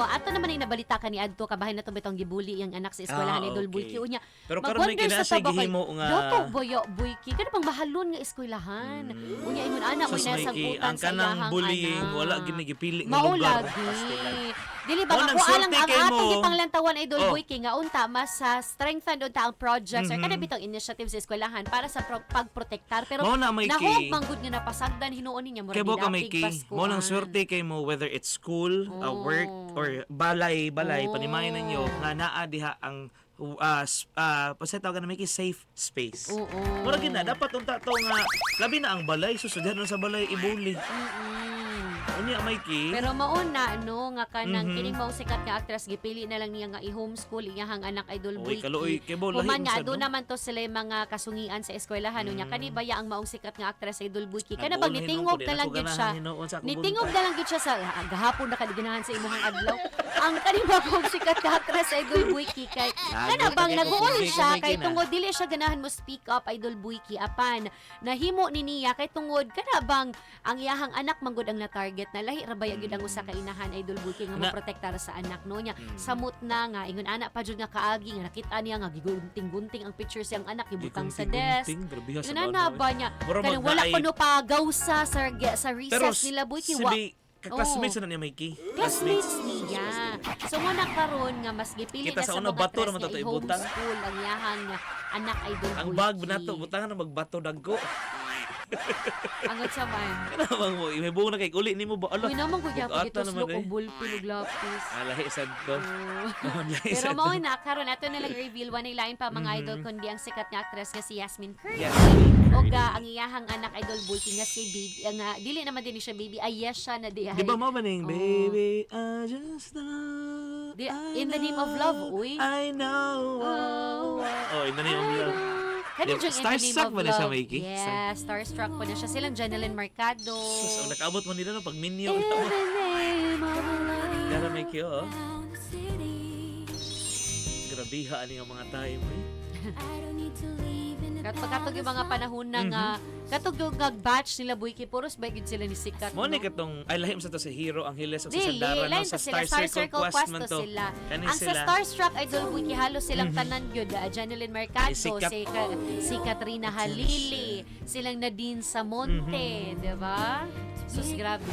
Ato naman ay nabalita ka ni adto kabahin na to bitong gibully iyang anak sa eskwelahan ni Idol Boyki. Unya, Pero karon may mag-wonder kina sa siya taba kay gihimo nga dato boyo Boyki kada bang mahalon nga eskwelahan. Unya ingon ana Sus, mo'y Mikey, nasangkutan ang sa kanang iyahang bullying anak. wala gini gipili nga Mao lugar. lagi. Pastilan. Dili ba Mao nga nang kuha lang swerte ang kay atong mo. gipanglantawan, Idol Boyki, nga unta mas sa strengthen unta ang projects or kada bitong initiative sa eskwelahan para sa pagprotektar, pero Mao na, Mikey. nahog manggod nga napasagdan hinuon niya murag Kay bo ka, gidapig Mikey, mo nang Paskuan. Swerte kay mo whether it's school, work or balay balay panimayan ninyo nga naa diha ang pa tawag na, Mikey, safe space. Mura gid na dapat unta to nga labi na ang balay, susudhan sa balay ibuli. Unya, Mikey. Pero mauna no nga kanang kining mao sikat nga actress gipili na lang niya nga i-homeschool iyahang anak, Idol Uy, Boyki. kaluoy kay bo lahi Human man nga sad, doon no? naman to sila yung mga kasungian sa eskwelahan mm. Unya kani baya ang maong sikat nga actress, Idol Boyki, kana bang Nag-uol hinuon nitingog ko, di na na lang ko gyud siya. ganahan hinuon sa akong Nitingog buntag. na lang gyud siya sa gahapon na kaliganahan sa imuhang adlaw. Ang kani maong sikat nga actress, Idol Boyki, kay kana Lagot bang na kay nag-uol ko, siya Mikey kay na. tungod dili siya ganahan mo speak up, Idol Boyki, apan nahimo ni niya kay tungod kana bang ang iyahang anak manggod ang na-target na lahi ra baya gyud ang usa ka inahan, Idol Boyki, nga moprotektar sa anak no niya. Samot na nga ingon ana pa jud nga kaagi nga nakita niya nga gigunting-gunting ang picture siyang anak gibutang sa desk. Gigunting-gunting, grabe sa Yun na bana, ba niya Mura kanang wala magnaay- kuno pa gawsa sa Pero recess nila, Boyki, si wa ka-classmates na niya, Mikey. Classmates niya. So mo na karon nga mas gipili Kita na sa sa una, mga bato actress naman nga to ibutang. i-homeschool ang iyahang anak, Idol Ang Boyki. bag nato, butangan na magbato dagko. Angot sa man. Kana bang mo, may buong na kay uli nimo ba? Ala. Uy naman ko gyapon Bugata gituslok naman, eh. og ballpen ug lapis. Ah, lahi sad to. Oo. Oh, lahi Pero sad mao to. na karon ato na lang reveal wa lain pa, mga idol, kundi ang sikat nga actress nga si Yasmin Curry. Yasmin Og Curry. ang iyahang anak, Idol Boyki, nga si baby nga dili naman din siya baby, ay yes siya na di ay. Di ba mo ba ning Oo. "Baby, I just know I "In the Name of Love," know, uy. I know." Oh. Oh, "In the Name of Love." Kani Di ba, yung "In the Name Starstruck of ba na siya, Love"? Mikey? Yeah, starstruck po na siya. Silang Jeneline Mercado. Sus, ang nakaabot mo nila no pag minyo. In the name of love. Dara, Mikey, oh. Grabiha ani ang mga time eh. Katog yung mga panahon na nga, katog yung batch nila, Boyki, puros ba yun sila ni sikat, Mo no? ni katong ay lahi mo sa to sa Hero Angeles o sa Dili, Sandara no lain sa to sila. Star Circle Quest man to to. sila. Kani Ang sa sila. Starstruck, Idol Boyki, halos silang tanan yun. Jeneline Mercado, Ay, sikat. si Katrina Halili, silang Nadine Samonte, di ba? Sus, grabe.